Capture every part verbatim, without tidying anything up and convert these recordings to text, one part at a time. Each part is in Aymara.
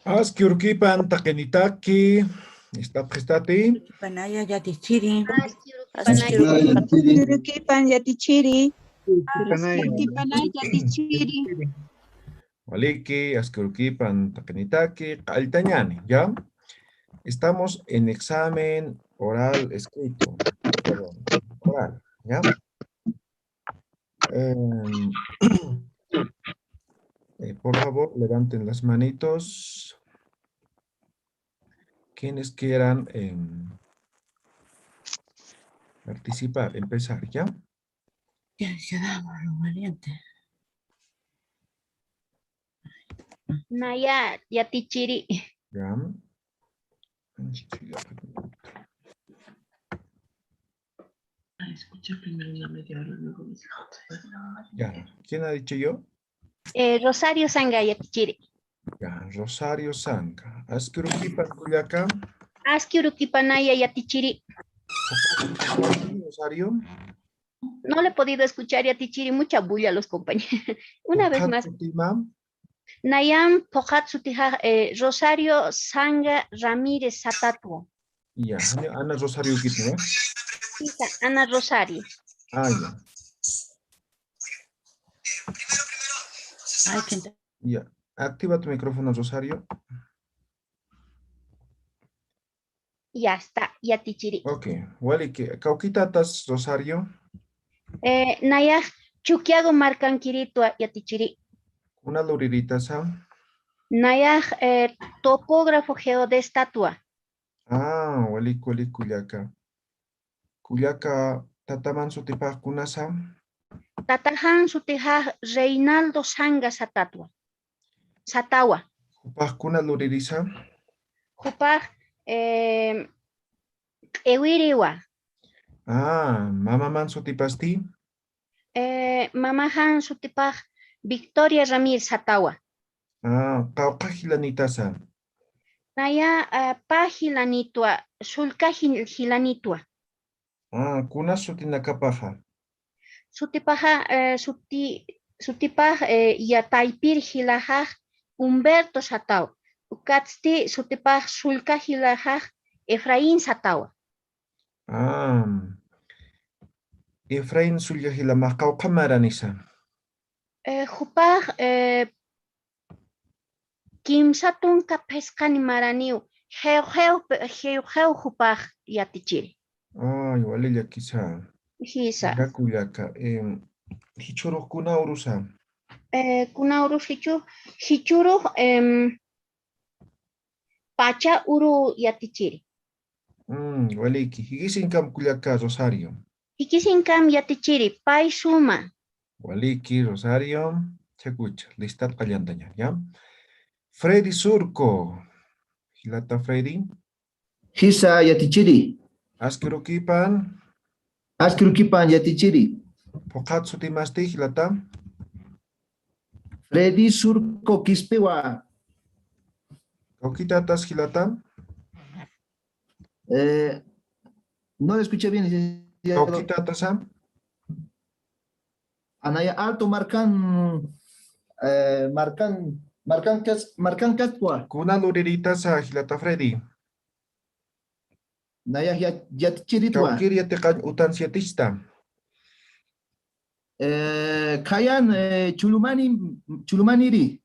Aski urkipan taqinitaki, ist'apxistati. Panaya yatichiri. Aski urkipan yatichiri. Aski urkipan yatichiri. Waliki, aski urkipan taqinitaki, q'alltañani, ¿ya? Estamos en examen oral escrito. Perdón, oral, ¿ya? Em, eh, por favor, levanten las manitos. Quienes quieran, em, participar, empezar, ¿ya? Ya, ya, vamos, los valientes. Naya, yatichiri. Ya. Ay, escucha primero una media hora, luego dice. Ya. ¿Quién ha dicho yo? Eh, Rosario Sanga, yatichiri. Ya, Rosario Sanga. Aski urukipan, kullaka. Aski urukipanaya, yatichiri. Rosario. No le he podido escuchar, yatichiri, mucha bulla los compañeros. Una vez más. Phuqhat sutima. Nayan phuqhat sutixa, eh, Rosario Sanga Ramírez Satatwa. Ya, Ana, Ana Rosario kitwa. Sisa, Ana Rosario. Ah, ya. Ay, qué inte- Ya, activa tu micrófono, Rosario. Ya está, yatichiri. Ok, waliki, kawkitatas, Rosario. Eh, nayax Chukiyawu markankiritwa, yatichiri. Kuna luriritasa. Nayax, eh, topógrafo geodestatwa. Ah, walik, walik, kullaka. Kullaka, tataman sutipax kunasa. Tataxan sutixa Reinaldo Sanga Satatwa. Satawa. Jupax kuna luririsa. Jupax, eh, q'iwiriwa. Ah, mamaman sutipasti. Eh, mamaxan sutipax Victoria Ramírez Satawa. Ah, qawqha jilanitasa. Naya, ah, pä jilanitwa, sullka jil-, jilanitwa. Ah, kuna sutinakapaxa. Sutipaxa, eh, suti-, sutipax, eh, ya taypir jilaxax Humberto Satawa. Ukatsti sutipax sullka jilaxax Efraín Satawa. Ah, Efraín sullka jilamax qawqha maranisa. Eh, jupax, eh, kimsa tunka phisqani maraniw, jiwjiw, jiwjiw jupax yatichiri. Ay, wali llakisa. Jisa. Kullaka, em, jichhurux kuna urusa. Eh, kuna urus jichhu-, jichhurux, em, pacha uru yatichiri. Mm, waliki. Jikisinkam kullaka Rosario. Jikisinkam yatichiri, pay suma. Waliki, Rosario. Chakucha, listat qallantaña, ¿ya? Freddy Surco. Jilata Freddy. Jisa, yatichiri. Aski urukipan. Aski urukipan, yatichiri. Phuqhat sutimasti, jilata. Freddy Surco Quispewa. Kawkitatas, jilata. Eh, no le escuché bien, licenciado. Kawkitatasa. Anaya Alto markan, eh, markan, markan kas-, markan katkwa. Kuna luriritasa, jilata Freddy. Naya ya-, yatichiritwa. Kawkir yatiqañ utan sietista. Eh, khayan, eh, Chulumani, Chulumaniri.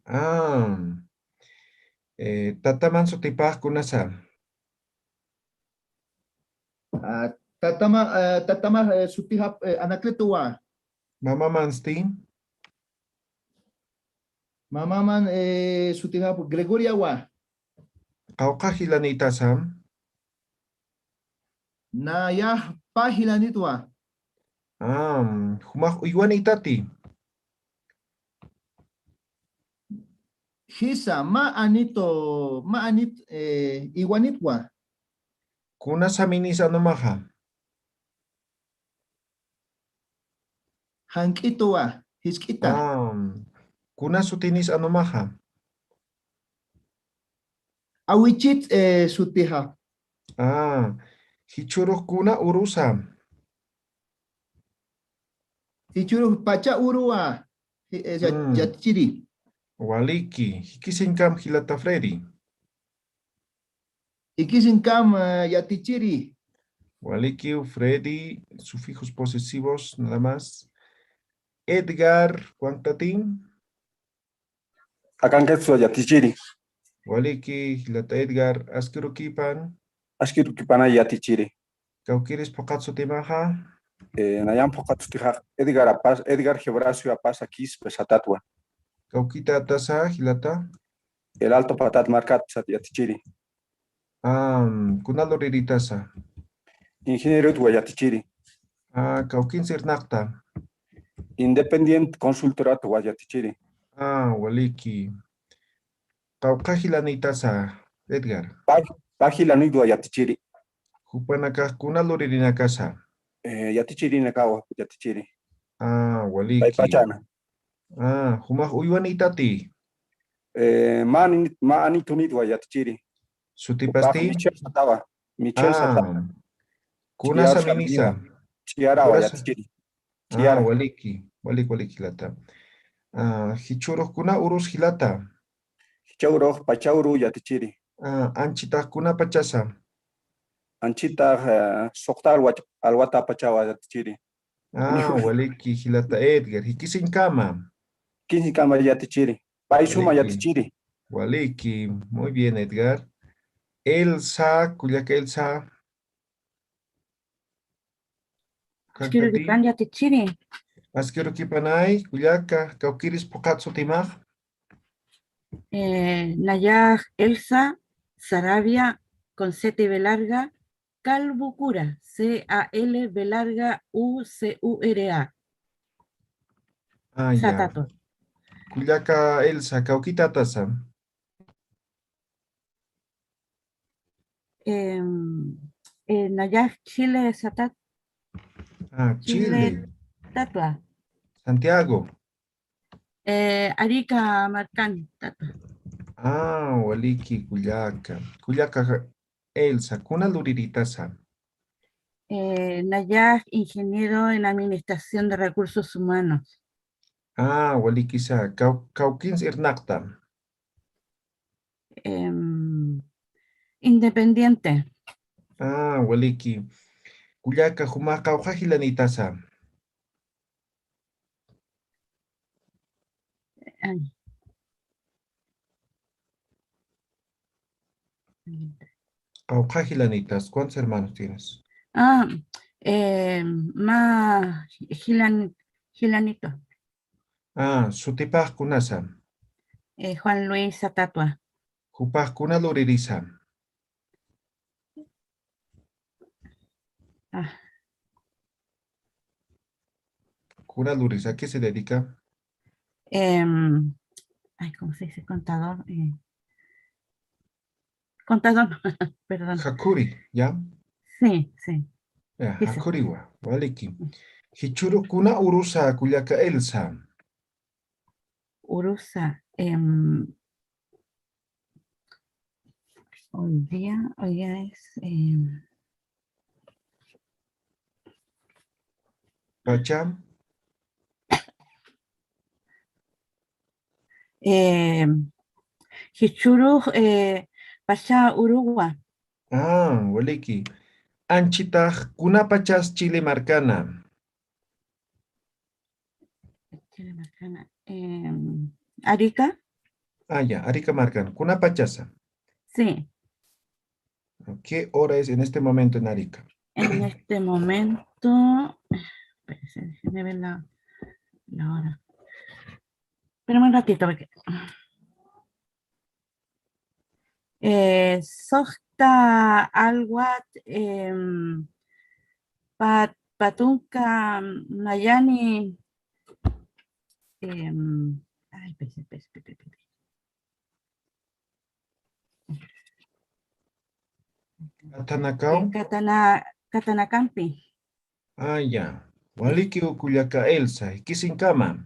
Ah. Eh, tataman sutipax kunasa. Ah, tatama, eh, tatama, eh, sutixap, eh, Anacletowa. Mamamansti. Mamaman, eh, sutixap Gregoriawa. Qawqha jilanïtasam. Nayax pä jilanïtwa. Ah, jumax uywanïtati. Jisa, mä anito, mä anit, eh, uywanïtwa. kuna saminis anumaxa? Jank'ituwa, jisk'ita. Ah, kuna sutinis anumaxa? Awichit, eh, sutixa. Ah, jichhürux kuna urusa? Jichhürux pacha uruwa, ji-, eh, ya-, Mm. yatichiri. Waliki, jikisiñkam jilata Freddy. Jikisiñkam, eh, yatichiri. Walikiw Freddy, sufijos posesivos, nada más. Edgar, ¿cuántatin? Akankit sua yatichiri. Waliki, jilata Edgar, askirukipan. Askirukipanay yatichiri. Kawkiris phuqhat sutimaxa? Eh, nayan phuqhat sutixa Edgar Apas, Edgar Gebrasio Apas Quispe satatwa. Kawkitätasa, jilata? El Alto Patat markat sat yatichiri. Ah, kuna luriritasa? Ingenierotwa yatichiri. Ah, kawkins irnaqta? Independent Consultoratwa yatichiri. Ah, waliki. Qawqha jilanïtasa, Edgar? Pä, pä jilanïtwa yatichiri. Jupanakax kuna luririnakasa? Eh, yatichirinakawa, yatichiri. Ah, waliki. Paypachana. Ah, jumax uywanïtati? Eh, mä ani-, mä anitunïtwa yatichiri. Sutipasti? Jupax Michel satawa. Michel satawa. Ah, kuna saminisa? Ch'iyarawa yatichiri. Ah, waliki, walik, walik jilata. Ah, jichhürux kuna urus jilata? Jichhürux pacha uru yatichiri. Ah, anchitax kuna pachasa? Anchitax, eh, suxta alwa-, alwata pachawa yatichiri. Ah, waliki, jilata Edgar. Jikisiñkama? Jikisiñkama yatichiri. Pay suma yatichiri. Waliki. Muy bien, Edgar. Elsa, kullaka Elsa. Askirukipan yatichiri. Askirukipanay, kullaka, kawkiris phuqhat sutimax? Eh, nayax Elsa Sarabia con Z B larga, Calbucura, C A L B larga U C U R A. Ah, ya. Satatwa. Kullaka Elsa, kawkitätasa? Em, eh, nayax Chile satat. Ah, Chile. Chile tatwa. Santiago. Eh, Arica markan tatwa. Ah, waliki kullaka. Kullaka Elsa, kuna luriritasa? Eh, nayax ingeniero en administración de recursos humanos. Ah, walikisa, kaw-, kawkins irnaqta? Em, independiente. Ah, waliki. Kullaka, juma qawqha jilanïtasa? Ay. Qawqha jilanïtas, ¿cuántos hermanos tienes? Ah, eh, mä jilan-, jilanito. Ah, sutipax kunasa? Eh, Juan Luis satatwa. Jupax kuna luririsa? Ah. Kuna luririsa, ¿a qué se dedica? Em, ay, ¿cómo se dice? Contador. Eh, contador, perdón. Jakhuri, ¿ya? Sí, sí. Ya, sí, sí. Jakhuriwa, waliki. Jichhürux kuna urusa kullaka Elsa? Urusa, em, hoy día, hoy día es, em, pacha. Em, jichhürux, eh, pacha uruwa. Ah, waliki. Anchitax kuna pachas Chile markana? Chile markana, em, Arica. Ah, ya, Arica markana. ¿Kuna pachasa? Sí. ¿Qué hora es en este momento en Arica? En este momento, espérese, déjeme ver la, la hora. Espérame un ratito, porque Eh, suxta alwat, em, pat-, pä tunka mayani, em, ay, espérese, espérese, espérese, espérese. Katanakaw. Katana, Katanakampi. Ah, ya. Walikiw kullaka Elsa, jikisinkama.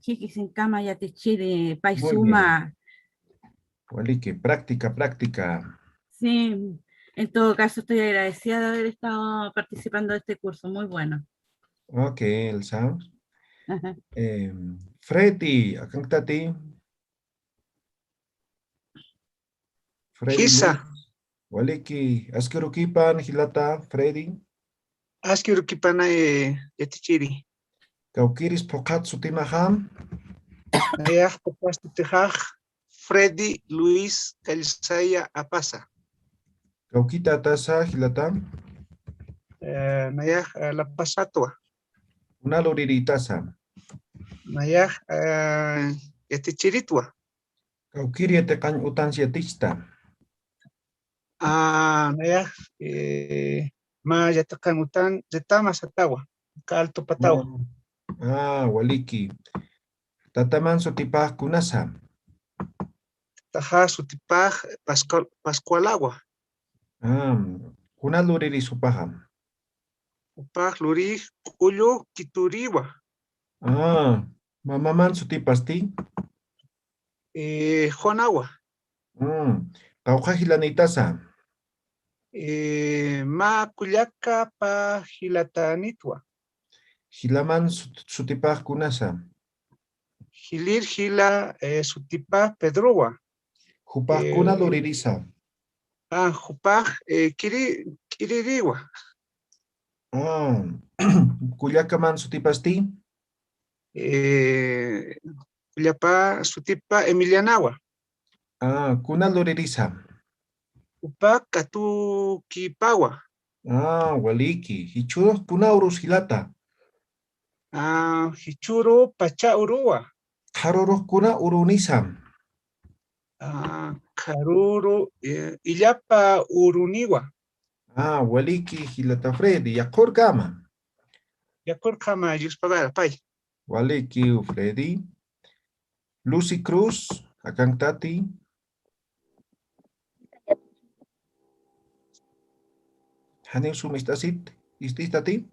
Jikisinkama yatichiri, pay suma. Waliki, práctica, práctica. Sí, en todo caso estoy agradecida de haber estado participando de este curso, muy bueno. Ok, Elsa. Ajá. Em, Freddy, akankatati. Freddy. Jisa. Luis. Waliki, aski urukipan jilata, Freddy. Aski urukipana, eh, yatichiri. Kawkiris phuqhat sutimaxa. Nayax phuqhat sutixax Freddy Luis Callsaya Apasa. Kawki tatasa jilata. Eh, nayax, eh, La Pazatwa. Kuna lurirïtasa. Nayax, eh, yatichiritwa. Kawkiri yatiqañ utansi yatichta. Ah, nayax, eh, mä yatiqañ utan, Retama satawa, Calto patawa. Ah, ah, waliki. Tataman sutipax kunasa. Tataxa sutipax Pascual, Pascualawa. Ah, kuna luriri jupaxa. Jupax lurix Q'ullu Kituriwa. Ah, mamaman sutipasti? Eh, Juanawa. Mm, qawqha jilanïtasa. Eh, mä kullaka pä jilatänitwa. Jilaman sut-, sutipax kunasa. Jilir jila, eh, sutipax Pedrowa. Jupax, eh, kuna luririsa. Ah, jupax, eh, kiri, kiririwa. Ah, kullakaman sutipasti? Eh, kullapa sutipa Emilianawa. Ah, kuna luririsa. Jupa Katukipawa. Ah, waliki. Jichhürux kuna urus jilata. Ah, jichhüru Pacha Uruwa. Qharürux kuna urunisa. Ah, qharüru, eh, Illapa Uruniwa. Ah, waliki jilata Freddy, yaqhürkama. Yaqhürkama, yuspagara, pay. Waliki, Freddy. Lucy Cruz, akankatati. Janiw sum ist'asit, ist'istati.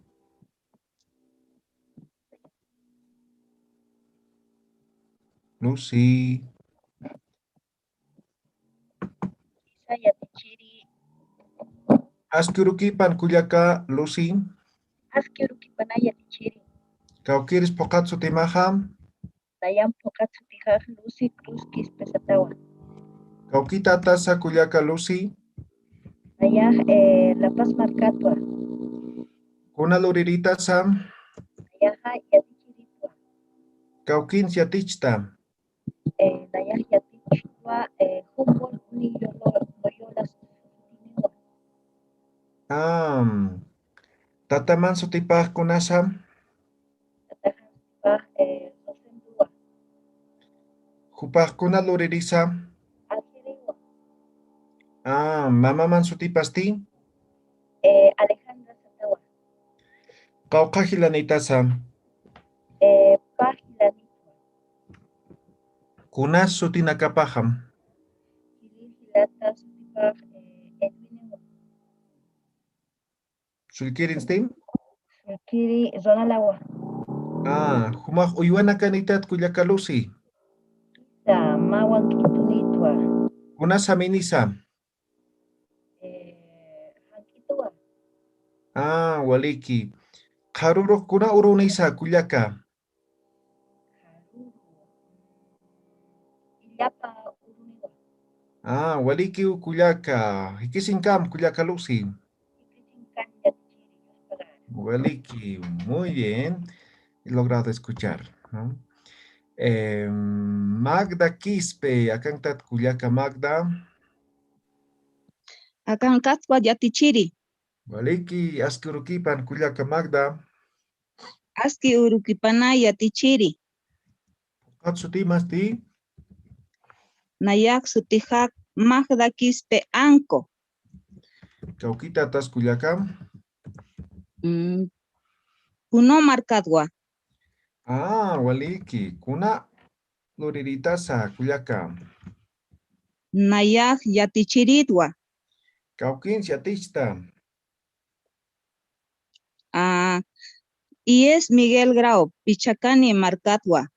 Lucy. Yatichiri. Aski urukipan kullaka Lucy. Aski urukipana yatichiri. Kawkiris phuqhat sutimaxa. Nayax phuqhat sutixax Lucy Cruz Quispe satawa. Kawki tatasa kullaka Lucy. Nayax, eh, La Paz markatwa. Kuna lurirïtasa. Nayaxa yatichiritwa. Kawkins yatichta. Eh, nayax yatichwa, eh, Humboldt Union Loyola sutiniwa. Ah, tataman sutipax kunasa. Tataxa sutipax, eh, Rosendo Rua. Jupax kuna luririsa. Algeriwa. Ah, mamaman sutipasti. Eh, Alejandra satawa. Qawqha jilanïtasa. Eh, pä jilanïtwa. Kunas sutinakapaxa. Kiri jilata sutipax, eh, Edwiniwa. Sullkirinsti? Sullkiri Ronalawa. Ah, jumax uywanakanïtat kullaka Lucy. Sa, mä wank'itunïtwa. Kuna saminisa. Eh, jank'ituwa. Ah, waliki. Qharürux kuna urunisa kullaka. Illapa uruniwa. Ah, walikiw kullaka. Jikisinkam kullaka Lucy. Jikisinkam yatichiri. Waliki, muy bien. He logrado escuchar, ¿no? Eh, Magda Quispe, akankatati kullaka Magda. Akankatwa yatichiri. Waliki, aski urukipan kullaka Magda. Aski urukipana yatichiri. Phuqhat sutimasti. Nayax sutixa Magda Quispe Anco. Kawki tatas kullaka. Mm, Puno markatwa. Ah, waliki, kuna lurirïtasa kullaka. Nayax yatichiritwa. Kawkïnsa yatichta. Ah, I S Miguel Grau, Pichakani markatwa.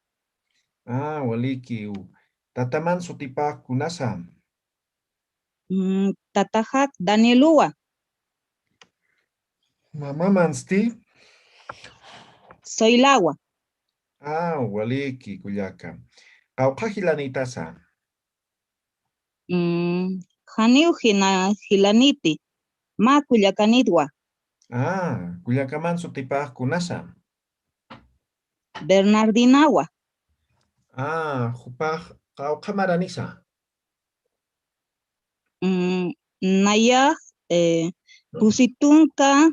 Ah, waliki. Tataman sutipax kunasa? Mm, tataxak Danieluwa. Mamamansti? Soylawa. Ah, waliki, kullaka. Qawqha jilanïtasa? Mm, janiw jina-, jilaniti, mä kullakanitwa. Ah, kullakaman sutipax kunasa? Bernardinawa. Ah, jupax qawqha maranisa? Mm, nayax, eh, pusi tunka,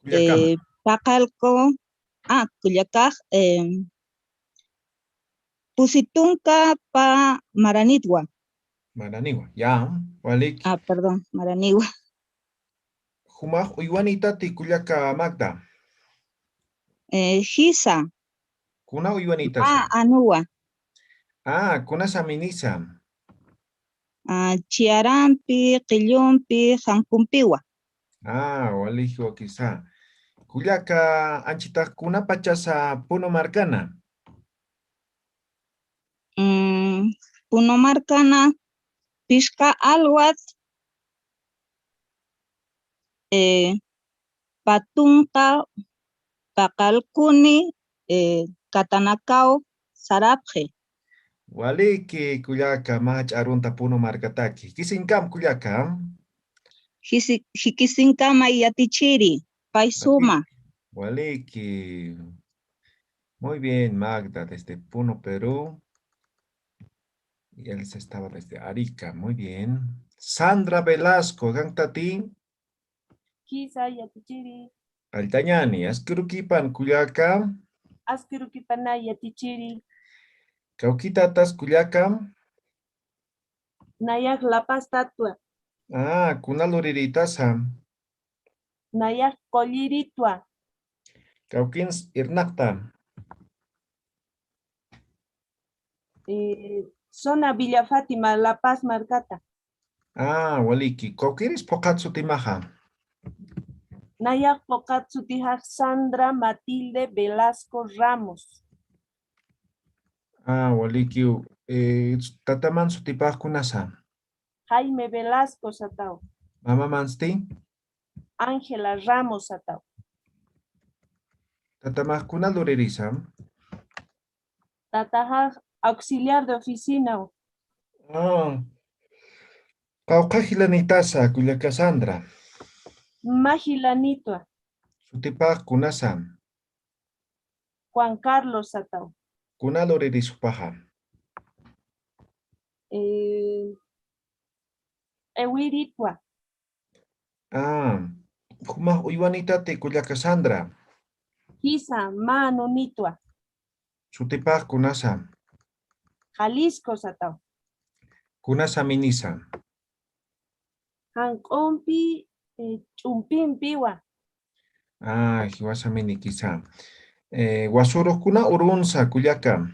kullakama, eh, paqallqu, ah, kullakax, eh, pusi tunka pä maranitwa. Maraniwa, ya, waliki. Ah, perdón, maraniwa. Jumax uywanïtati kullaka Magda? Eh, jisa. Kuna uywanïtasa? Mä anuwa. Ah, kunasa minisa? Ah, chiyarampi, qillumpi, jankumpiwa. Ah, walikiw akisa. Kullaka, anchitax kunapachasa Puno markana? Mm, Puno markana, phisqa alwat, eh, pä tunka, paqallquni, eh, Katanakaw sarapxi. Waliki, kullaka, mä ch'arunta Puno markataki. Jikisinkam, kullaka. Jisi-, jikisinkama yatichiri, pay suma. Waliki. Muy bien, Magda, desde Puno, Perú. Y Elsa estaba desde Arica. Muy bien. Sandra Velasco, akanktati? Jisa, yatichiri. Qalltañani, askirukipan, kullaka. Askirukipanay, yatichiri. Kawkïtatas, kullaka. Nayax La Paz tatwa. Ah, kuna lurirïtasa? Nayax Qulliritwa. Kawkïns irnaqta? Eh, zona Villa Fátima, La Paz markata. Ah, waliki. Kawkïris phuqhat sutimaxa? Nayax phuqhat sutixa Sandra Matilde Velasco Ramos. Ah, walikiw. Eh, tataman sutipax kunasa? Jaime Velasco sataw. Mamamansti? Ángela Ramos sataw. Tatamax kuna luririsa? Tataxax auxiliar de oficina. Ah. Qawqha jilanïtasa, kullaka Sandra? Mä jilanïtwa. Sutipax kunasa? Juan Carlos sataw. Kuna luriris jupaxa? Eh, Q'iwiritwa. Ah, jumax uywanïtati, kullaka Sandra? Jisa, mä anunïtwa. Sutipax kunasa? Jalisco sataw. Kunasa minisa? Janq'umpi, eh, ch'umpimpiwa. Ah, jiwasa minikisa. Eh, wasurux kuna urunsa, kullaka?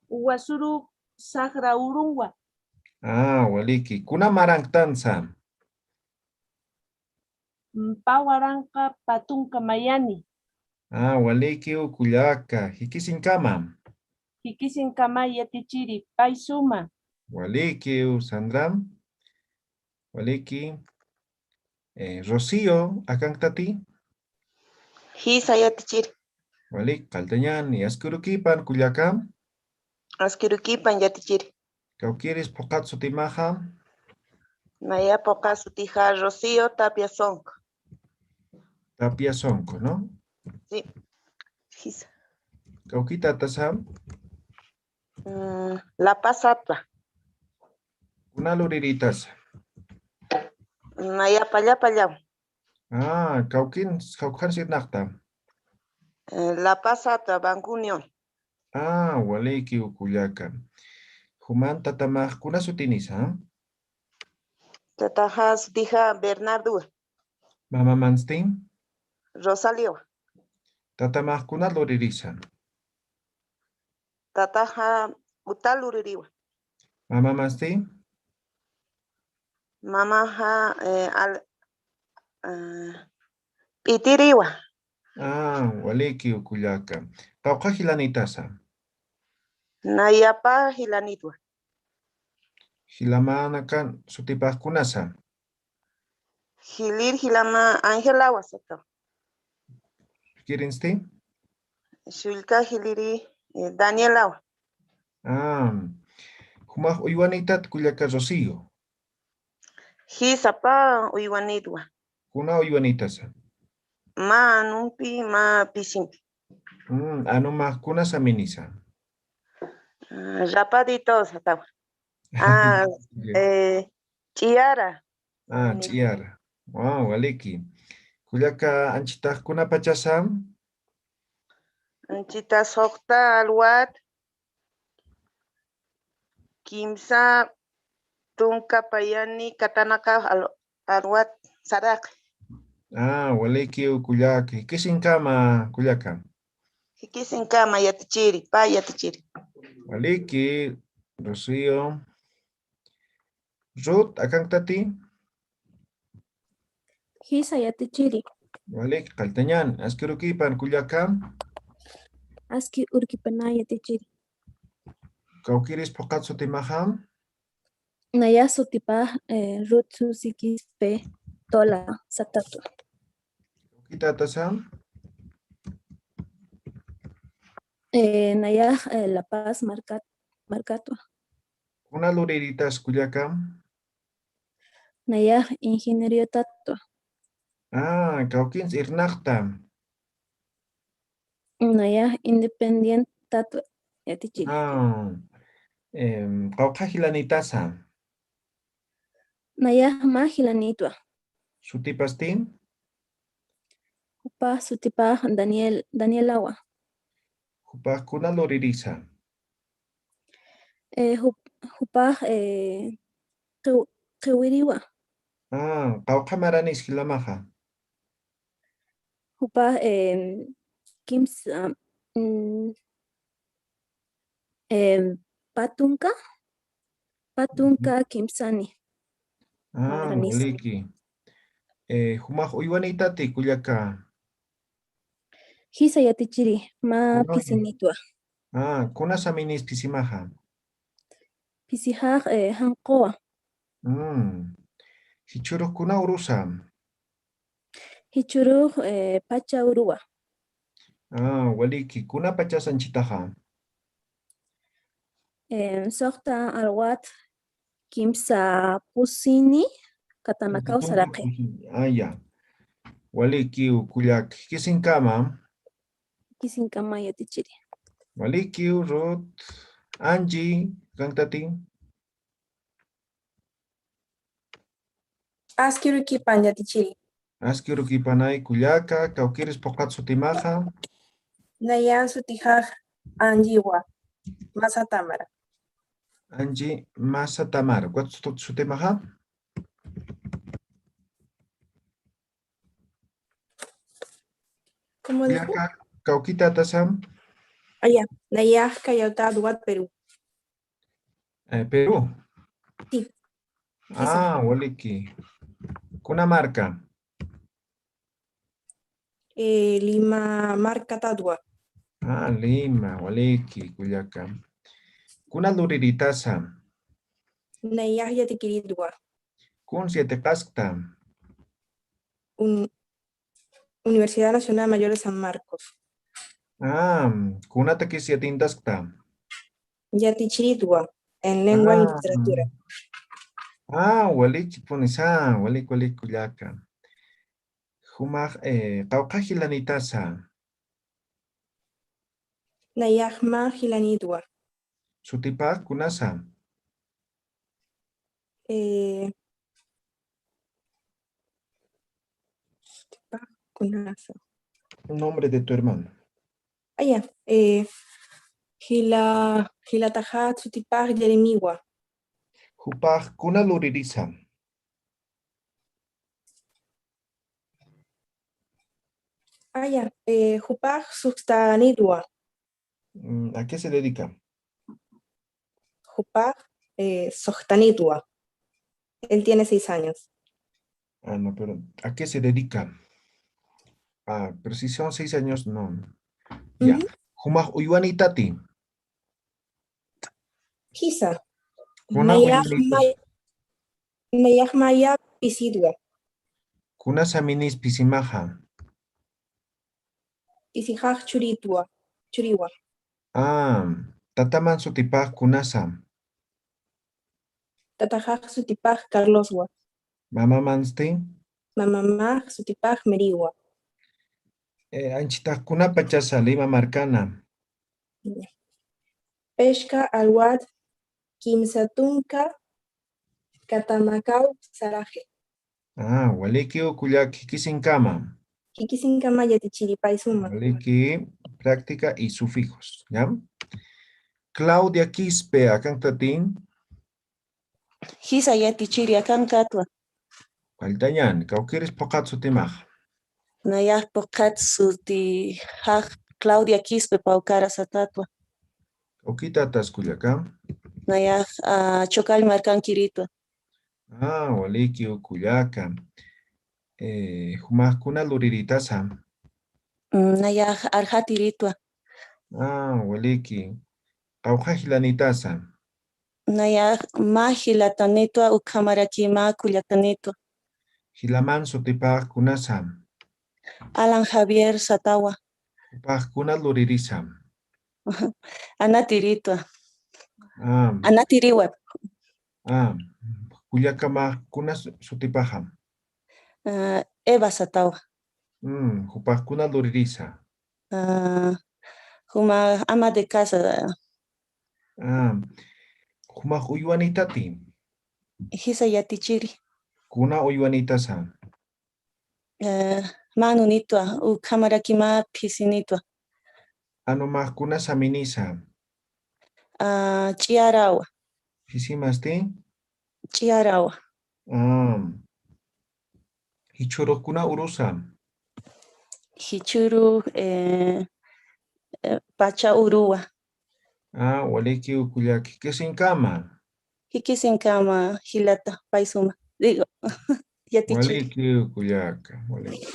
Wasurux saqra urunwa. Ah, waliki. Kuna maranktansa? Mm, pä waranqa pä tunka mayani. Ah, walikiw, kullaka. Jikisinkama. Jikisinkama, yatichiri, pay suma. Walikiw, Sandra. Waliki. Eh, Rocío, akanktati? Jisa, yatichiri. Walik, qalltañani, askirukipan, kullaka? Askirukipan, yatichiri. Kawkïris phuqhat sutimaxa? Nayax phuqhat sutixa Rocío Tapia Sonco. Tapia Sonco, ¿no? Sí. Jisa. Kawkïtatasa? Mm, La Paz satwa. Kuna lurirïtasa? Nayax Pallapalla. Ah, kawkïn, kawkhan sirnaqta? Eh, La Paz satwa, Banco Unión. Ah, walikiw, kullaka. Juman tatamax kuna sutinisa? Tataxa sutixa Bernardo. Mamamansti? Rosalio. Tatamax kuna luririsa? Tataxa Utal uririwa. Mamamansti? Mamaxa, eh, al-, ah, p'itiriwa. Ah, walikiw kullaka. Qawqha jilanitasa? Nayapa jilanitwa. Jilamanakan sutipax kunasa? Jilir jilama Angelawa satawa. Kirinsti? Shullka jiliri, eh, Danielawa. Ah, jumax uywanitat kullaka Rocío? Jisapa uywanitwa. Kuna uywanitasa? Mä anumpi, mä pisimpi. Mm, anumax kunasa minisa? Ah, Rapadito satawa. Ah, eh, Ch'iara. Ah, Ch'iara. Wow, waliki. Kullaka anchitax kunapachasa? Anchita suxta alwat kimsa tunka payani katanaka al-, alwat saraq. Ah, walikiw kullaka. Jikisinkama kullaka. Jikisinkama yatichiri, pä yatichiri. Waliki, Rocío. Ruth, akanktati? Jisa yatichiri. Walik, qalltañan. Aski urkipan kullaka? Aski urkipana yatichiri. Kawkiris phuqhat sutimaxa? Naya sutipax, eh, Ruth Susi Quispe Tola satatwa. Kawkitatasa? Eh, nayax, eh, La Paz markat-, markatwa. Kuna luriritas kullaka? Nayax ingenieriotatwa. Ah, kawkins irnaqta. Nayax independientatwa yatichiri. Ah, em, qawqha jilanitasa? Nayax mä jilanitwa. Sutipasti? Jupax sutipax Daniel, Danielawa. Jupax kuna luririsa? Eh, jup-, jupax, eh, qiw-, qiwiriwa. Ah, qawqha maranis jilamaxa? Jupax, eh, kimsa, mm, eh, pä tunka, pä tunka kimsani. Ah, maranis. Waliki. Eh, jumax uywanitati kullaka? Jisa yatichiri, mä pisinitwa. Ah, kunasa minis pisimaxa? Pisixax, eh, janquwa. Mm. Jichhürux kuna urusa? Jichhürux, eh, pacha uruwa. Ah, waliki, kuna pachas anchitaxa? Eh, suxta alwat kimsa pusini katanakaw saraqi. Ah, ya. Walikiw kullak, jikisinkama. Jikisinkama yatichiri. Walikiw Ruth. Angie, akanktati? Aski urkipan yatichiri. Aski urkipanay kullaka, kawkiris phuqhat sutimaxa? Nayan sutixax Angiwa Masatamara. Angie Masatamara. ¿Cuál es tu sutimaxa? ¿Cómo dijo? Kullaka, kawkitatasa? Aya, nayax Callautatwa, Perú. Eh, Perú. Sí. Ah, waliki. Kuna marka? Eh, Lima markatatwa. Ah, Lima, waliki, kullaka. Kuna luriritasa? Nayax yatikiritwa. Kuns yatiqaskta? Un-, Universidad Nacional Mayor de San Marcos. Ah, kunatakis yatintaskta? Yatichiritwa, en lengua y literatura. Ah, walikipunisa, walik, walik kullaka. Jumax, eh, qawqha jilanitasa? Nayax mä jilanitwa. Sutipax kunasa? Eh, sutipax kunasa. Nombre de tu hermano. Aya, eh, jila-, jilataxa sutipax Jeremiwa. Jupax kuna luririsa? Aya, eh, jupax suxtanitwa. Mm, ¿a qué se dedica? Jupax, eh, suxtanitwa. Él tiene seis años. Ah, no, pero ¿a qué se dedica? Ah, pero si son seis años, no. Ya. Ujú. Jumax uywanïtati. Jisa. Kuna nayax uywanïta. May-, nayax maya pisitwa. Kunasa minis pisimaxa. Pisixax churitwa, churiwa. Ah, tataman sutipax kunasa. Tataxax sutipax Carloswa. Mamamansti? Mamamax sutipax Meriwa. Eh, anchitax kunapachasa Lima markana. Pishqa alwat kimsa tunka Catanacao saraxi. Ah, walikiw kullak jikisinkama. Jikisinkama yatichiri pay suma. Waliki, práctica y sufijos, ¿ya? Claudia Quispe, akanktatin. Jisa yatichiri akankatwa. Faltañan, kawkiris phuqhat sutimax. Nayax phuqhat sutijax Claudia Quispe Pawkara satätwa. Kawkitatas kullaka. Nayax, ah, Chocall markankiritwa. Ah, walikiw kullaka. Eh, jumax kuna luriritasa. Mm, nayax Arjatiritwa. Ah, waliki. Qawqha jilanitasa. Nayax mä jilatanitwa, ukhamaraki mä kullakanitwa. Jilaman sutipax kunasa. Alan Javier satawa. Jupax kuna luririsa. Anatiritwa. Ah. Anatiriwa. Ah, kullakamax kuna su-, sutipaxa. Ah, Eva satawa. Mm, jupax kuna luririsa. Ah, juma ama de casa. Ah, jumax uywanïtati. Jisa yatichiri. Kuna uywanïtasa. Eh, mä anunitwa, ukhamaraki mä phisinitwa. Anumax kunasa minisa. Ah, Ch'iyarawa. Phisimasti? Ch'iyarawa. Ah. Jichhürux kuna urusa. Jichhürux, eh, eh, Pacha Uruwa. Ah, walikiw kullak, jikisinkama. Jikisinkama jilata, pay suma. Digo, yatichiri. Walikiw kullaka, walikiw.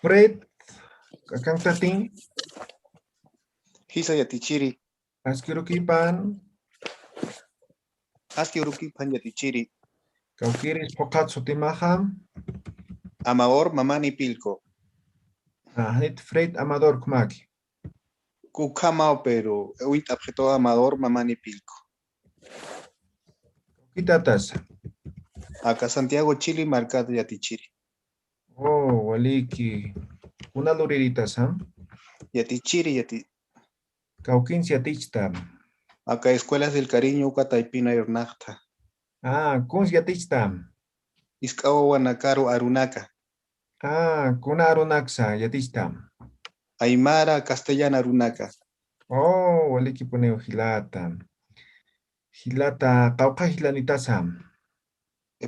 Fred, akanktatin. Jisa yatichiri. Aski urukipan. Aski urukipan yatichiri. Kawkiris phuqhat sutimaxa. Amador Mamani Pilco. Ah, janit Fred Amador ukhamaki. Ukhamaw, pero uñt'apxitu Amador Mamani Pilco. Kawkitatasa. Aka Santiago Chile markat yatichiri. Oh, waliki. Kuna luriritasa. Yatichiri, yati- Kawkins yatichta. Aka Escuelas del Cariño uka taypina irnaqta. Ah, kuns yatichta. Isk'a wawanakaru arunaka. Ah, kuna arunaksa yatichta. Aymara, castellana arunaka. Oh, walikipuniw jilata. Jilata, qawqha jilanitasa.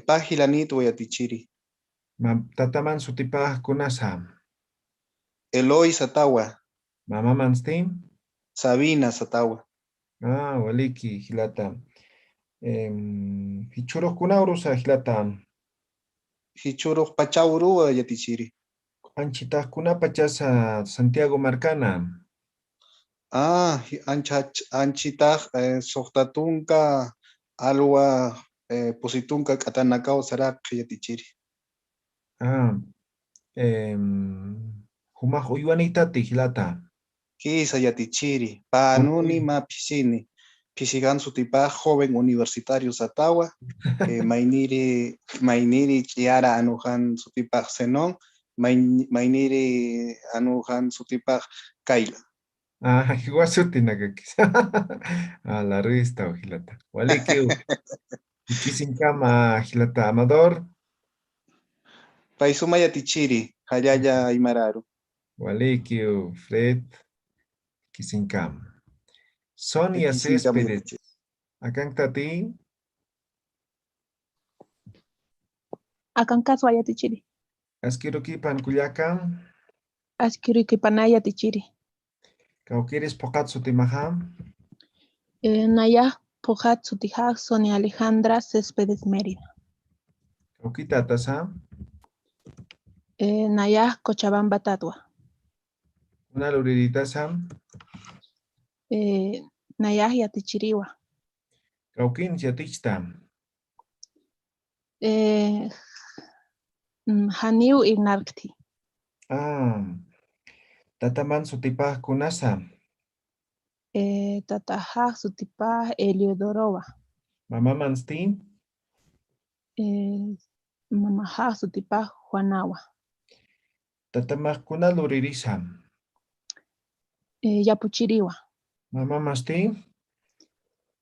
Pä jilanitwa yatichiri. Ma-, tataman sutipax kunasa. Eloy satawa. Mamamansti? Sabina satawa. Ah, waliki, jilata. Em, jichhürux kuna urusa, jilata. Jichhürux Pacha Uruwa yatichiri. Anchitax kuna pachasa Santiago markana. Ah, ji-, ancha-, anchitax, eh, suxta tunka alwa, eh, pusi tunka Catanacao saraq yatichiri. Ah, em, jumax uywanïtati jilata. Jisa yatichiri. Pä anuni mä phisini. Phisikan sutipax joven universitario satawa. Eh, mayniri, mayniri Ch'iyara anujan sutipax Zenón. May-, mayniri anujan sutipax Kayla. Ah, jiwasutinakakis. Ah, la revista, jilata. Walikiw. Jikisinkama, jilata Amador. Pay suma yatichiri, jallalla aymararu. Walikiw, Fred. Jikisinkama. Sonia Jikisinkama Céspedes. Yatichiri. Akanktatin. Akankaswa yatichiri. Aski urukipan kullaka. Aski urukipana yatichiri. Kawkiris phuqhat sutimaxa. Eh, nayax Phuqhat sutixax Sonia Alejandra Céspedes Mérida. Kawkïtatasa? Eh, nayax Cochabamba tatwa. Kuna lurïritasa? Eh, nayax yatichiriwa. Kawkïnsa yatichta? Eh, mm, janiw irnarkti. Ah, tataman sutipax kunasa? Eh, tataxax sutipax Eliodorowa. Mamamansti? Eh, mamaxax sutipax Juanawa. Tatamax kuna lurïrisa? Eh, yapuchiriwa. Mamamasti?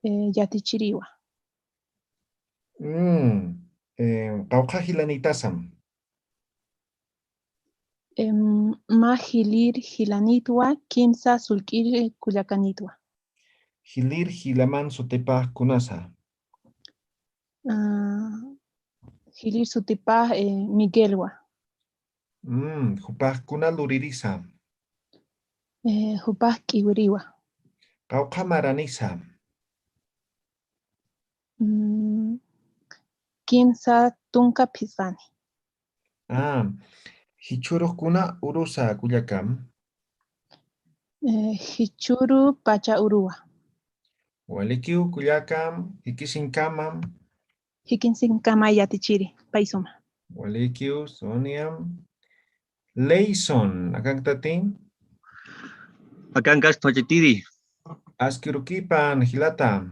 Eh, yatichiriwa. Mm, eh, qawqha jilanïtasam? Em, mä jilïr jilanïtwa, kimsa sullk'ir kullakanïtwa. Jilïr jilaman sutipax kunasa? Ah, jilïr sutipax, eh, Miguelwa. Mm, jupax kuna lurïrisa? Eh, jupax k'iwiriwa. Qawqha maranisa? Mm, kimsa tunka phisqani. Ah, jichhürux kuna urusa kullakam? Eh, jichhüru pacha uruwa. Walikiw kullakam, jikisiñkamam. Jikisiñkama yatichiri, pay suma. Walikiw, Soniam. Leyson, akanktatim? Akankas yatichiri. Askirukipan, jilata.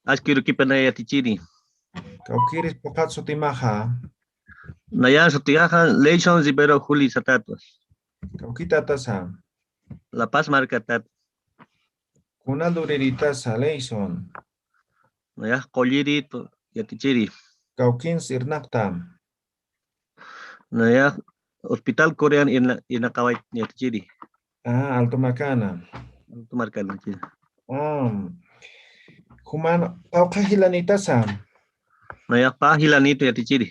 Askirukipan yatichiri. Kawkïris phuqhat sutimaxa? Nayax sutiyaxa Leyson Rivero Juli satatwa. Kawkïtatasa? La Paz markatat. Kuna lurïritasa, Leyson? Nayax Qulliri yatichiri. Kawkïns irnaqta? Nayax Hospital Corean irna-, irnaqaway yatichiri. Ah, Alto Marcana. Alto Marcana, sí. Ah, juman, qawqha jilanïtasa? Nayax pä jilanïtu yatichiri.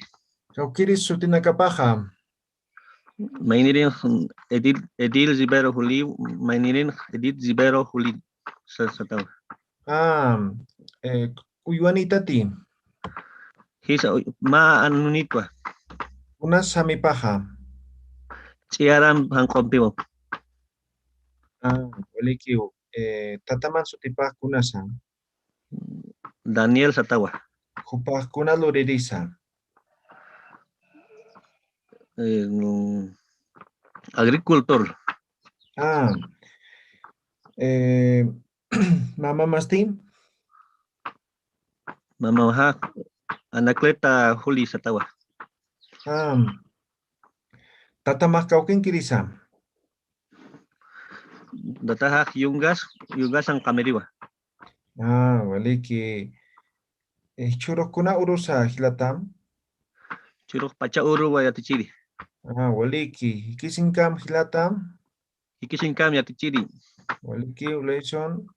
Kawkïris sutinakapaxa? Maynirin Edil, Edil Rivero Juli, maynirin Edil Rivero Juli, sa-, satawa. Ah, eh, uywanïtati? Jisa, uy-, mä anunïtwa. Kunas samipaxa? Ch'iyaram janq'umpiwa. Ah, walikiw, eh, tataman sutipax kunasa? Daniel satawa. Jupax kuna lurïrisa? Eh, mm, agricultor. Ah, eh, mamamasti? Mamaxa Anacleta Juli satawa. Ah, tatamax kawkinkirisa? Tataxax Yungas, Yungasan qamiriwa. Ah, waliki. Eh, jichhürux kuna urusa jilatam? Jichhürux pacha uruwa yatichiri. Ah, waliki. Jikisiñkam jilatam? Jikisiñkam yatichiri. Waliki, Leyson.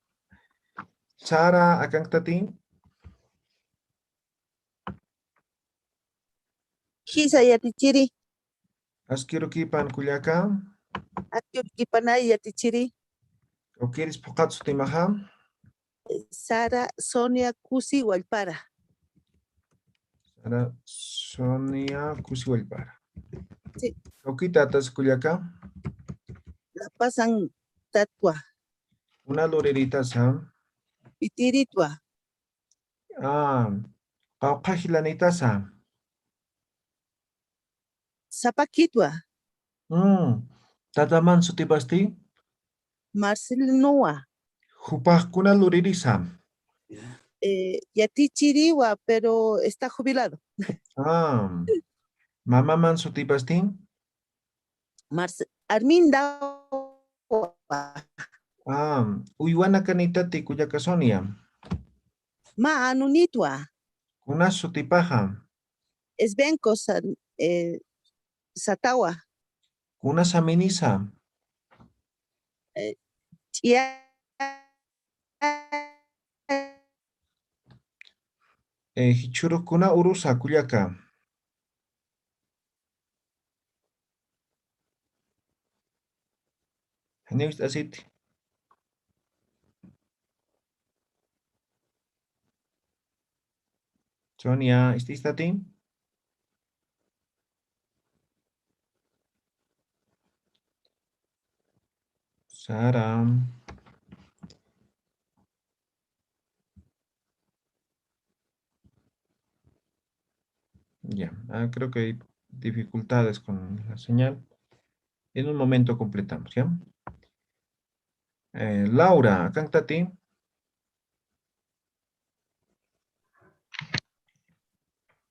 Sara, akanktatim? Jisa yatichiri. Askirukipan kullaka. Askirukipanay yatichiri. Kawkiris phuqhat sutimaxa? Sara Sonia Kusi Wallpara. Sara Sonia Kusi Wallpara. Sí. Kawkïtatas kullaka? La Pazan tatwa. Kuna lurïritasa? Pitiritwa. Ah, qawqha jilanïtasa? Sapakitwa. Mm, tataman sutipasti? Marcelinowa. Jupax kuna lurïrisa? Eh, yatichiriwa, pero está jubilado. Ah, mamaman sutipasti? Marce-, Arminda. Ah, uywanakanïtati kullaka Sonia? Mä anunïtwa. Kunas sutipaxa? Esbenko sa-, eh, satawa. Kuna saminisa? Eh, ch'iya-, Eh, jichhürux kuna urusa kullaka? Janiw ist'asiti. Sonia, ¿ist'istati? Sara. Ya, ah, creo que hay dificultades con la señal. En un momento completamos, ¿ya? Eh, Laura, ¿akanktati?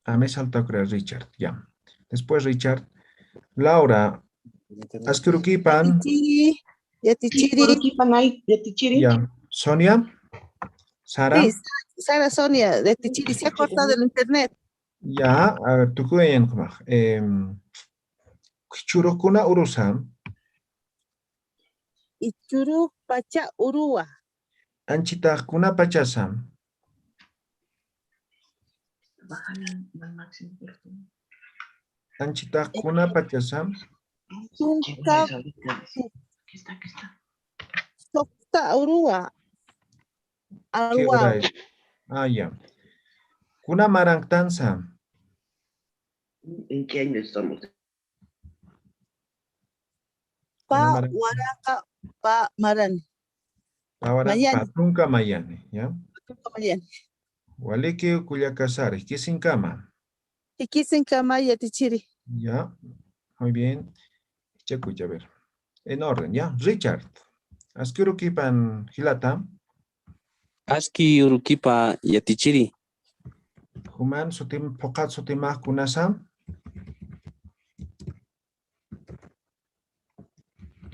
Ah, me salta, creo, Richard, ya. Después Richard. Laura, aski urukipan. Yatichiri, yatichiri. Urukipanay, yatichiri. Ya. Sonia, Sara. Sí, Sara, Sonia, yatichiri, se ha cortado el internet. Ya, a ver, tukuyañan ukhamax. Em, jichhürux kuna urusa. Jichhürux pacha uruwa. Anchhitax kuna pachasa. Anchhitax kuna pachasa. Tunka. Suxta uruwa. ¿Qué hora es? Ah, ya. Kuna maranktansa. ¿En qué año estamos? Pä waranqa, pä marani. Pä waranqa, mayani. Pä tunka mayani, ¿ya? Pä tunka mayani. Walikiw kullaka Sara, jikisiñkama. Jikisiñkama yatichiri. Ya, muy bien. Jichhakuch, a ver. En orden, ¿ya? Richard, aski urukipan jilata. Aski urukipa yatichiri. Juman sutim, phuqhat sutimax kunasa.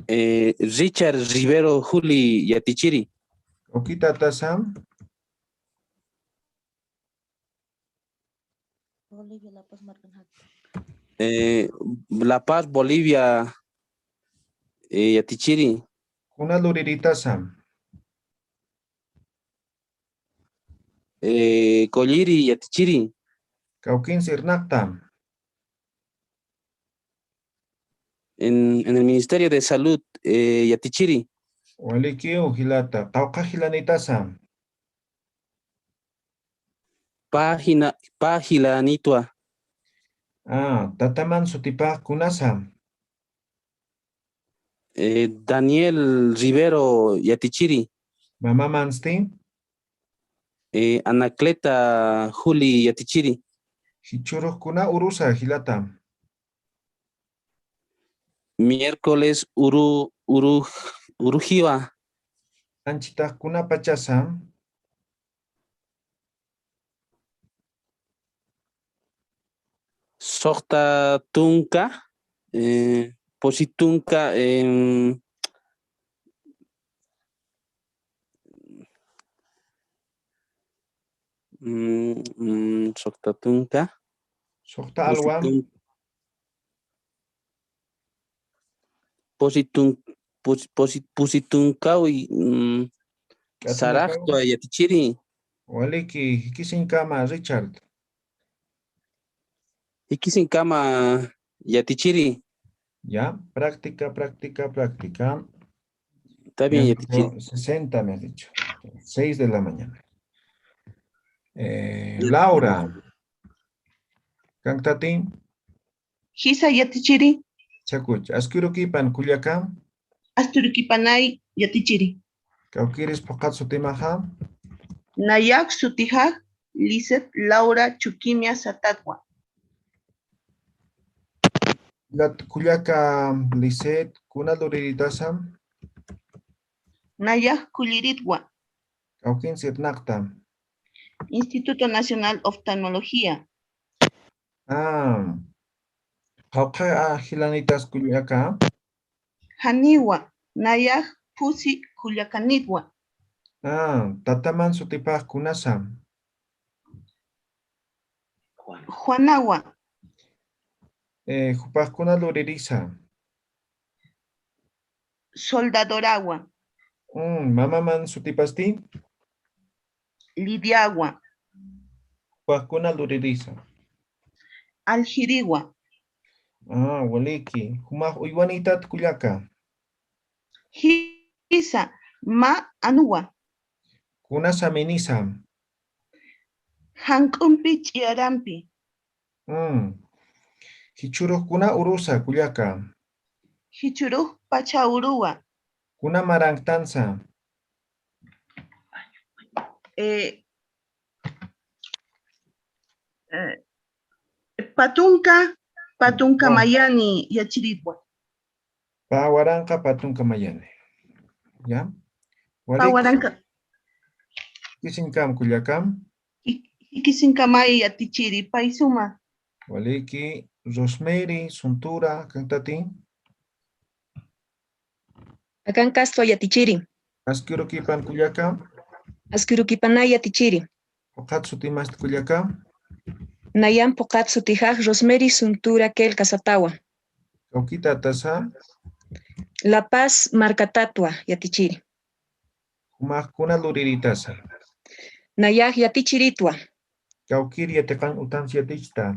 Eh, Richard Rivero Juli yatichiri. Kawkitatasa. Bolivia, La Paz, markan jaqi. Eh, La Paz, Bolivia, eh, yatichiri. Kuna luriritasa. Eh, Colliri yatichiri. Kawkinsa irnaqta. En, en el Ministerio de Salud, eh, yatichiri. Walikiw jilata, qawqha jilanitasa. Pä jina, pä jilanitwa. Ah, tataman sutipax kunasa. Eh, Daniel Rivero yatichiri. Mamamansti. Eh, Anacleta Juli yatichiri. Jichhürux kuna urusa jilata. Miércoles uru, uru, urujiwa. Anchhitax kuna pachasa. Suxta tunka, eh, pusi tunka, em, mm, mm, suxta tunka. Suxta alwa. Pusi tun-, pusi tun-, pusi, pusi, pusi tunkawi, mm, k'ata saraxtwa yatichiri. Waliki, jikisiñkama, Richard. Jikisiñkama yatichiri. Ya, práctica, práctica, práctica. Está bien, ya, yatichiri. Sesenta me has dicho. Seis de la mañana. Eh, Laura. ¿Akanktati? Jisa yatichiri. Jichhakuch, aski urukipan kullaka. Aski urukipanay yatichiri. Kawkiris phuqhat sutimaxa. Nayax sutixa Lisset Laura Chuquimia Satatwa. Lat-, kullaka Lisset, kuna luriritasa. Nayax kulliritwa. Kawkinsa irnaqta. Instituto Nacional Oftalmología. Ah, qawqha, ah, jilanitas kullaka. Janiwa, nayax pusi kullakanitwa. Ah, tataman sutipax kunasa. Juanawa. Eh, jupax kuna luririsa. Soldadorawa. Mm, mamaman sutipasti. Lidiawa. Jupax kuna luririsa. Aljiriwa. Ah, waliki. Jumax uywanitat kullaka. Jisa, mä anuwa. Kunasa minisa. Jank'umpi ch'iyarampi. Mm. Jichhurux kuna urusa, kullaka. Jichhurux pacha uruwa. Kuna maranktansa. Eh, eh, patunka, patunka mayani yatichiritwa. Pä waranqa patunka mayani. Ya. Pä waranqa. Jikisinkam kullakam. Jikisinkama yatichiri, pay suma. Waliki, Rosemary Suntura, akanktati. Akankastwa yatichiri. Aski urukipan kullaka. Aski urukipanay yatichiri. Phuqhat sutimasti kullaka. Nayan phuqhat sutijax Rosemary Suntura Kelka satawa. Kawkitatasa. La Paz markatatwa yatichiri. Jumax kuna luriritasa. Nayax yatichiritwa. Kawkir yatiqañ utansi yatichta.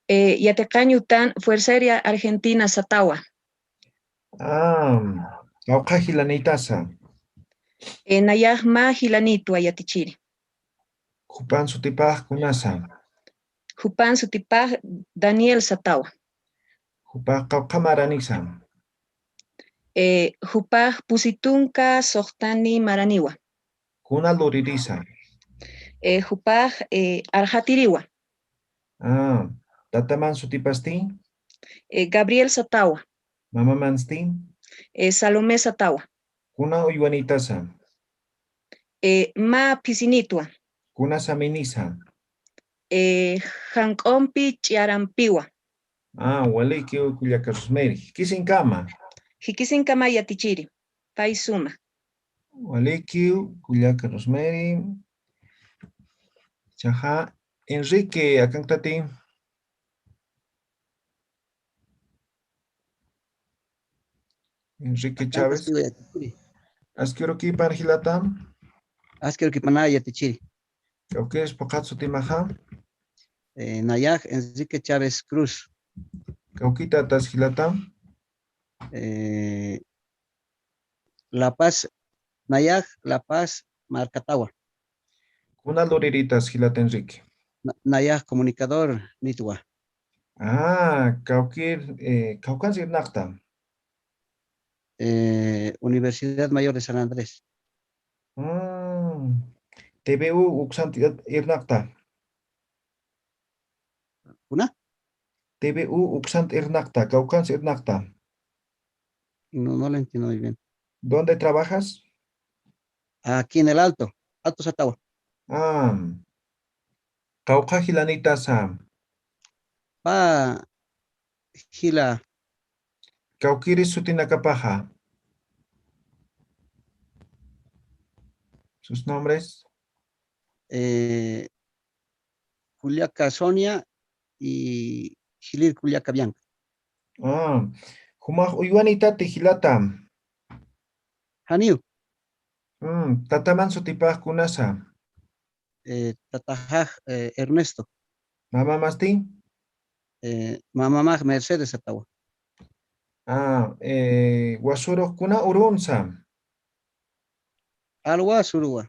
Eh, yatiqañ utan Fuerza Aérea Argentina satawa. Ah, qawqha jilanitasa. Eh, nayax mä jilanitwa yatichiri. Jupan sutipax kunasa. Jupan sutipax Daniel satawa. Jupax qawqha maranisa. Eh, jupax pusi tunka suxtani maraniwa. Kuna luririsa. Eh, jupax, eh, arxatiriwa. Ah, tataman sutipasti? Eh, Gabriel satawa. Mamamansti? Eh, Salomé satawa. Kuna uywanitasa. Eh, mä phisinitwa. Kuna saminisa. Eh, jank'umpi ch'iyarampiwa. Ah, walikiw kullaka Rosemary. Jikisinkama. Jikisinkama yatichiri. Pay suma. Walikiw kullaka Rosemary. Chaja, Enrique, akanktati. Enrique Chávez. Aski urukipan jilata. Aski urukipanay yatichiri. Kawkis phuqhat sutimaxa. Eh, nayax Enrique Chávez Cruz. Kawkitatas jilata. Eh, La Paz, nayax La Paz markatawa. Kuna luriritas jilata Enrique. Na-, nayax comunicador nitwa. Ah, kawkir, eh, kawkans irnaqta. Eh, Universidad Mayor de San Andrés. Mm. T V U uksant ir-, irnaqta. Kuna? T V U uksant irnaqta, kawkans irnaqta. No, no lo entiendo muy bien. ¿Dónde trabajas? Aquí en el Alto, Alto Satawa. Ah. Kawkha jilanitasa. Pä jila. Kawkiri sutinakapaxa. Sus nombres. Eh, kullaka Sonia y jilir kullaka Bianca. Ah, jumax uywanitati jilata. Janiw. Mm, tataman sutipax kunasa. Eh, tataxax, eh, Ernesto. Mamamasti? Eh, mamamax Mercedes satawa. Ah, eh, wasurux kuna urunsa. Alwa suruwa.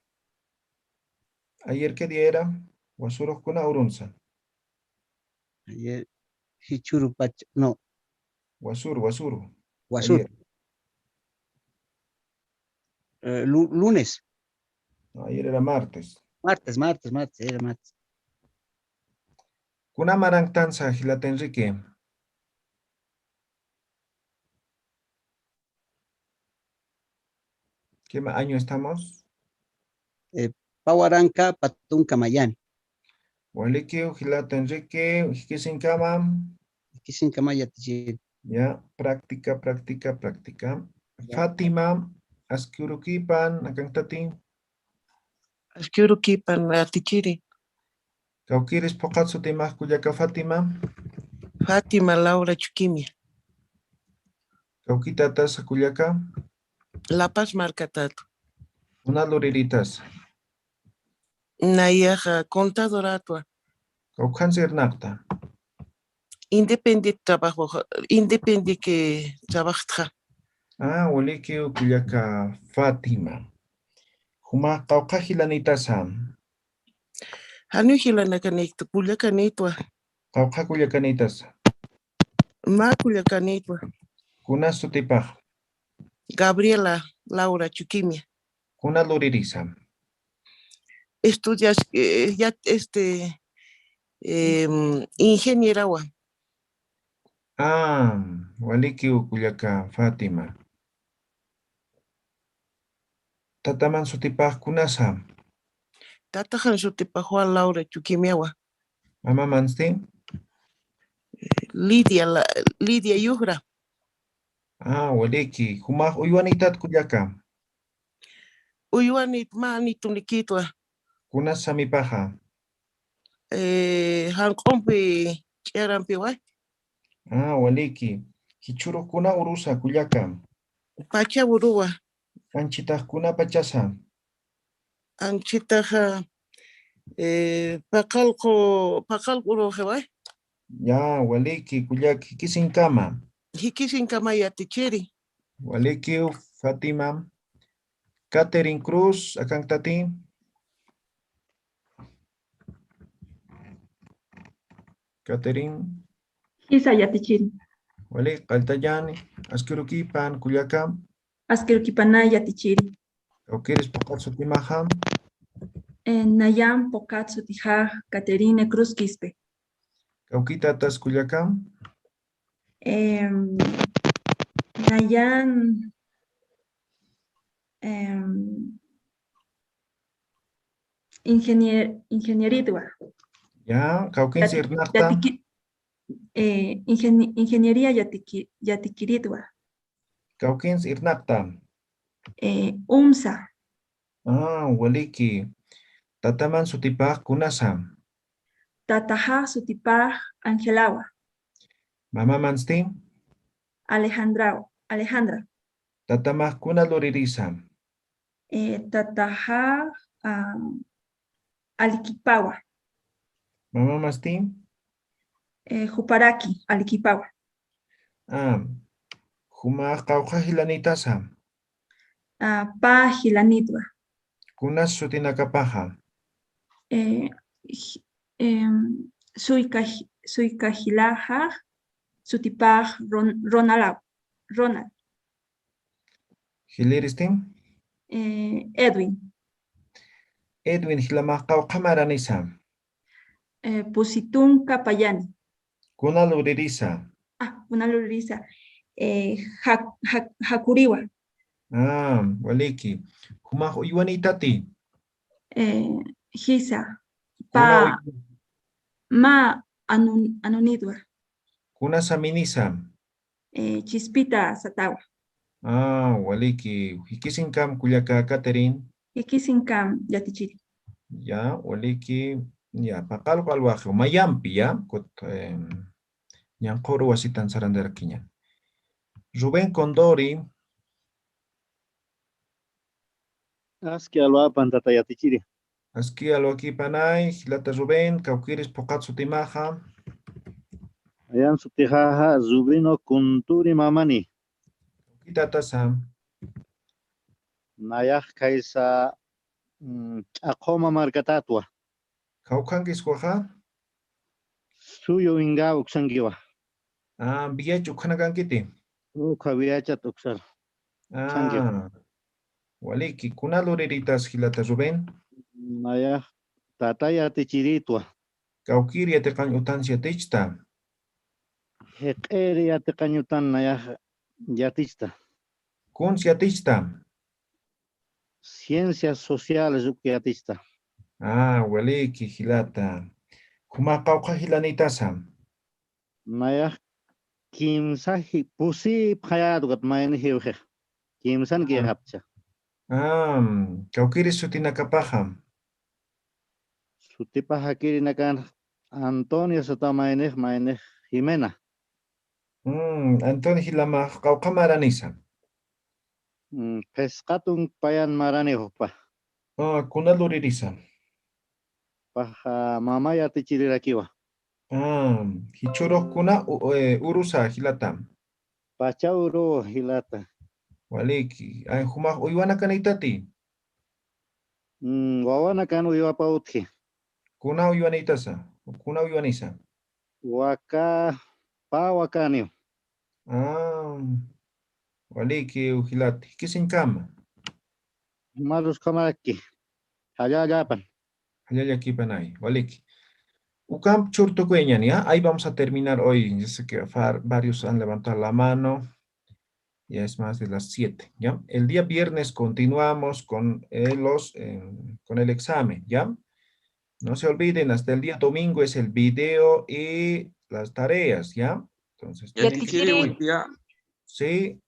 ¿Ayer qué día era? Wasurux kuna urunsa. Ayer, jichhuru pacha, no. Wasuru, wasuru. Wasuru. Ayer. Eh, lu-, lunes. No, ayer era martes. Martes, martes, martes, era martes. Kuna maranktansa jilata Enrique. ¿Qué ma-, año estamos? Eh, pä waranqa, pä tunka mayani. Walikiw, jilata Enrique, jikisinkama. Jikisinkama yatichiri. Ya, práctica, práctica, práctica. Ya. Fátima, aski urukipan, akanktati. Aski urukipan, yatichiri. Kawkiris phuqhat sutimax kullaka Fátima. Fátima Laura Chuquimia. Kawkitatasa kullaka. La Paz markatatu. Kuna luriritasa. Nayaxa contadoratwa. Kawkhans irnaqta. Independiente trabajo, independiente que trabajaxa. Ah, walikiw kullaka Fátima. Jumax kawkha jilanitasa. Janiw jilanakanïkta, kullakanïtwa. Qawqha kullakanïtasa? Mä kullakanïtwa. Kunas sutipax? Gabriela Laura Chuquimia. Kuna luririsa? Estudias, eh, ya, este, em, ingenierawa. Ah, walikiw kullaka Fátima. Tataman sutipax kunasa? Tataxan sutipaxwa Laura Chuquimiawa. Mamamansti? Lidia, la, Lidia Yujra. Ah, waliki. Jumax uywanïtat kullaka? Uywanït mä anitunikïtwa. Kunas samipaxa? Eh, janq'umpi ch'arampiwa. Ah, waliki. Jichhürux kuna urusa kullaka? Pacha uruwa. Anchhitax kuna pachasa? Anchhitaxa, eh, paqallqu, paqallqu uruxiwa. Ya, waliki, kullak, jikisinkama. Jikisinkama yatichiri. Walikiw, Fátima. Catherine Cruz, akankatati? Catherine. Jisa yatichiri. Wali, qalltallani, askirukipan, kullaka. Askirukipanay yatichiri. Kawkïris phuqhat sutimaxa? Eh, nayan phuqhat sutixax Caterine Cruz Quispe. Kawkïtatas kullaka? Em, nayan, em, ingenier-, ingenieritwa. Ya, kawkïnsa irnaqta? Yatiki-, eh, ingeni-, ingeniería yatiki-, yatikiritwa. Kawkïnsa irnaqta? Eh, UMSA. Ah, waliki. Tataman sutipax kunasa? Tataxax sutipax Angelawa. Mamamansti? Alejandra, Alejandra. Tatamax kuna luririsa? Eh, tataxax, ah, Aliquipawa. Mamamasti? Eh, Juparaki, Aliquipawa. Ah, jumax qawqha jilanïtasa? Ah, pä jilanïtwa. Kunas sutinakapaxa? Eh, ji-, em, suyka ji-, suyka jilaxax sutipax Ron-, Ronalaw, Ronald. Jilïristi? Eh, Edwin. Edwin, jilamax qawqha maranisa? Eh, pusi tunka payani. Kuna luririsa? Ah, kuna luririsa. Eh, jak-, jak-, jakuriwa. Ah, waliki. Jumax uywanïtati? Eh, jisa. Kuna pä uy- mä anun-, anunïtwa. Kuna saminisa? Eh, Chispita Satawa. Ah, waliki. Jikisinkam kullaka Catherine. Jikisinkam yatichiri. Ya, waliki. Ya, paqallqu alwaqiw. Mayampi, ya. Kut, em, ñanqhuru wasitan sarantarakiñan. Rubén Condori. Aski alwapan tata yatichiri. Aski alwakipanay, jilata Rubén, kawkïris phuqhat sutimaxa? Nayan sutixaxa Rubino Kunturi Mamani. Kawkïtatasa? Nayax khaysa, mm, Ch'aqhuma markatätwa. Kawkhankis ukhaxa? Suyu Inga uksankiwa. Ah, Villach ukhanakankiti? Ukha Villachat uksar. Ah, uksankiwa. Waliki, kuna lurirïtas jilata Rubén? Nayax tata yatichirïtwa. Kawkïr yatiqañ utan yatichta? Jiq'ir yatiqañ utan nayax yatichta. Kuns yatichta? Ciencias sociales uk yatichta. Ah, waliki jilata. Jumax qawqha jilanïtasa? Nayax kimsa ji-, pusi phayät ukat mayni jiwxix. Kimsan kixapcha. Ah, kawkïris sutinakapaxa? Sutipax jakirinakan Antonio sata maynix, maynix Jimena. Mm, Antonio jilamax qawqha maranisa? Mm, phisqa tunka payan marani jupha. Ah, kuna luririsa? Paxa mama yatichirirakiwa. Ah, jichhürux kuna u-, eh, urusa jilata? Pacha uru jilata. Waliki. Ay, jumax uywanakanïtati? Mm, wawanakan uywapa utji. Kunaw yuwanitasa, kunaw yuwanisa. Waka, pa wakaniw. Ah, waliki, jilata, jikisiñkama. Marus kamaraki. Jallallapan. Jallallakipanay, waliki. Ukamp churtukuyañan, ¿ya? Ahí vamos a terminar hoy. Yo sé que fa- varios han levantado la mano. Ya es más de las siete, ¿ya? El día viernes continuamos con, eh, los, eh, con el examen, ¿ya? No se olviden, hasta el día domingo es el video y las tareas, ¿ya? Entonces, ya, teachiri, buen día. Sí.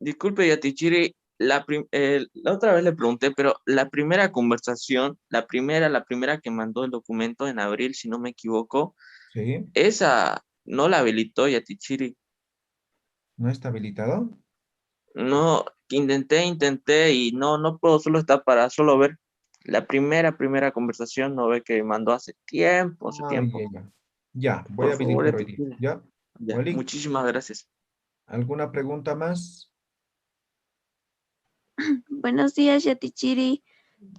Disculpe, ya, teachiri, la prim- eh, la otra vez le pregunté, pero la primera conversación, la primera, la primera que mandó el documento en abril, si no me equivoco, sí, esa no la habilitó, ya, teachiri. ¿No está habilitado? No, intenté, intenté y no, no puedo, solo está para solo ver la primera, primera conversación, no ve que mandó hace tiempo, hace tiempo. Ah, ya, ya. Ya, voy a habilitar hoy día. Ya, muchísimas gracias. ¿Alguna pregunta más? Buenos días, ya, teachiri.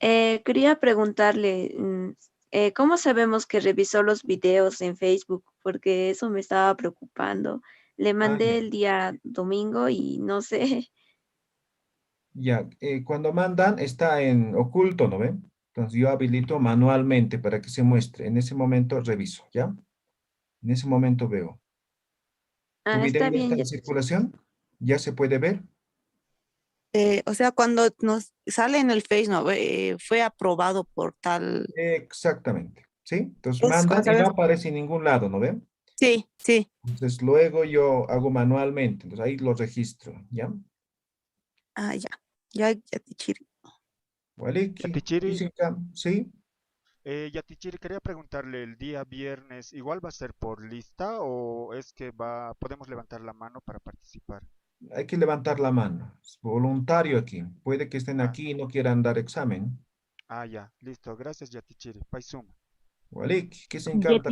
Eh, quería preguntarle, mm, eh, ¿cómo sabemos que revisó los videos en Facebook? Porque eso me estaba preocupando. Le mandé el día domingo y no sé. Ya, eh, cuando mandan está en oculto, ¿no ve? Entonces yo habilito manualmente para que se muestre. En ese momento reviso, ¿ya? En ese momento veo. ¿Tu video ya está en circulación? ¿Ya se puede ver? Eh, o sea, cuando nos sale en el Face, ¿no? Eh, fue aprobado por tal. Exactamente, ¿sí? Entonces mandan y no aparece en ningún lado, ¿no ven? Sí, sí. Entonces luego yo hago manualmente, entonces ahí lo registro, ¿ya? Ah, ya. Ya, ya, teachiri. Waliki, ya, teachiri. ¿Sí? Eh, ya, teachiri, quería preguntarle, ¿el día viernes igual va a ser por lista o es que va, podemos levantar la mano para participar? Hay que levantar la mano. Es voluntario aquí. Puede que estén aquí y no quieran dar examen. Ah, ya. Listo. Gracias, ya, teachiri. Pay suma. Waliki, ¿qué se encanta?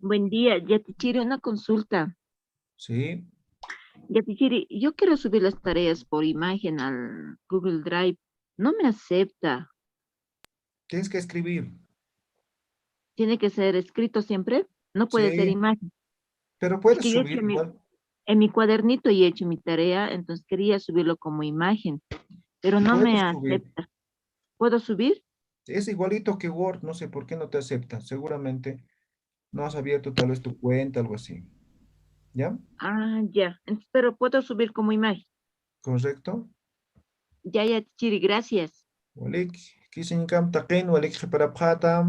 Buen día, ya, teachiri, una consulta. Sí. Ya, teachiri, yo quiero subir las tareas por imagen al Google Drive. No me acepta. Tienes que escribir. ¿Tiene que ser escrito siempre? No puede ser imagen. Pero puedes subir igual. En mi cuadernito y he hecho mi tarea, entonces quería subirlo como imagen, pero no me acepta. ¿Puedo subir? Es igualito que Word, no sé por qué no te acepta. Seguramente no has abierto tal vez tu cuenta, algo así. ¿Ya? Ah, ya. Entonces, pero puedo subir como imagen. Correcto. Ya, ya, teachiri, gracias. Walik, kisiñkam taqin, walik qhiparapxätam.